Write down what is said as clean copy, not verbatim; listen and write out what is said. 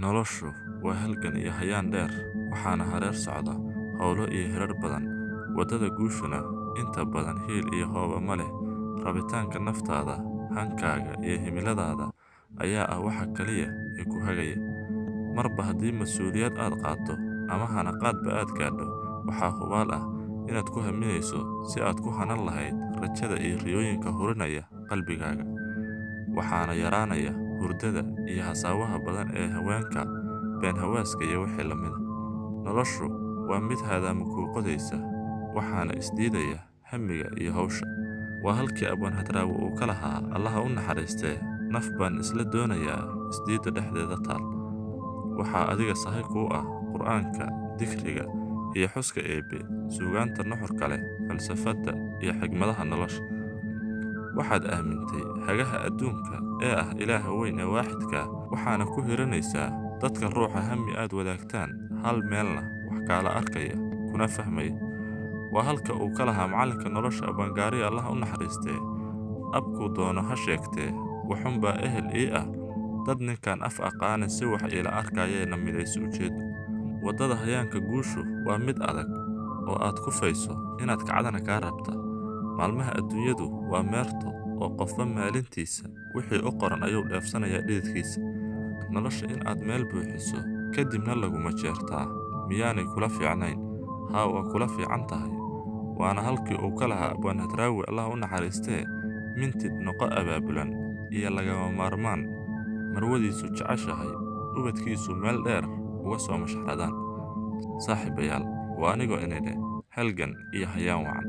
Noloshu waa halgan iyo hayaan dheer, waxaana hareer socda hawlo iyo hirar badan. Waddada guushuna inta badan hiil iyo hooba ma leh. Rabitaanka naftaada, hankaaga iyo himiladaada ayaa ah waxa kaliya ee ku hagaya. Marba haddii mas'uuliyad aad qaaddo ama hanaqaadba aad gaadho, waxaa hubaal ah inaad ku haminayso si aad ku hanan lahayd rajada iyo riyooyinka hurinaya qalbigaaga. Waxaana yaraanaya hurdada iyo hasaawaha badan ee haweenka, been hawaaska iyo wixii la mid ah. Noloshu waa mid haadaama kuu qodaysa, waxaana is diidaya hamiga iyo hawsha. Waa halkii Abwaan Hadraawi uu ka lahaa, Allaha u naxariistee, naf baan isla doonayaa isdiidda dhexdeeda taal. Waxaa adiga sahay kuu ah Qur'aanka, dikriga iyo xuska Eebbe, suugaanta nuxurka leh, falsafadda iyo xigmadaha nolosha. Waxaad aamintay hagaha adduunka ee ah Ilaaha weyn ee waaxidka ah, waxaana ku hiranaysaa dadka ruuxa hami aad wadaagtaan, hal meelna wax kaala arkaya kuna fahmaya. Waa halka uu ka lahaa macallinka nolosha Abwaan Gaariye, Allaha u naxariistee, abkuu doono ha sheegtee, waxunbaa ehel ii ah dad ninkaan af aqaane si wax iila arkayee na midayso ujeeddo. Waddada hayaanka guushu waa mid adag oo aad kufayso inaad kacdana kaa rabta. Maalmaha adduunyadu waa meerto oo qofba maalintiisa wixii u qoran ayuu dheefsanayaa dhididkiisa. Nolosha in aad meel buuxiso kadibna laguma jeertaa miyaanay kula fiicnayn? Haa, waa kula fiican tahay. Waana halkii uu ka lahaa Abwaan Hadraawi, Allaha u naxariistee, mintid noqo abaabulan iyo lagama maarmaan marwadiisu jeceshahay, ubadkiisu meel dheer uga soo mashxaradaan. Saaxiibayaal, waa anigoo inidhe halgan iyo hayaan wacan.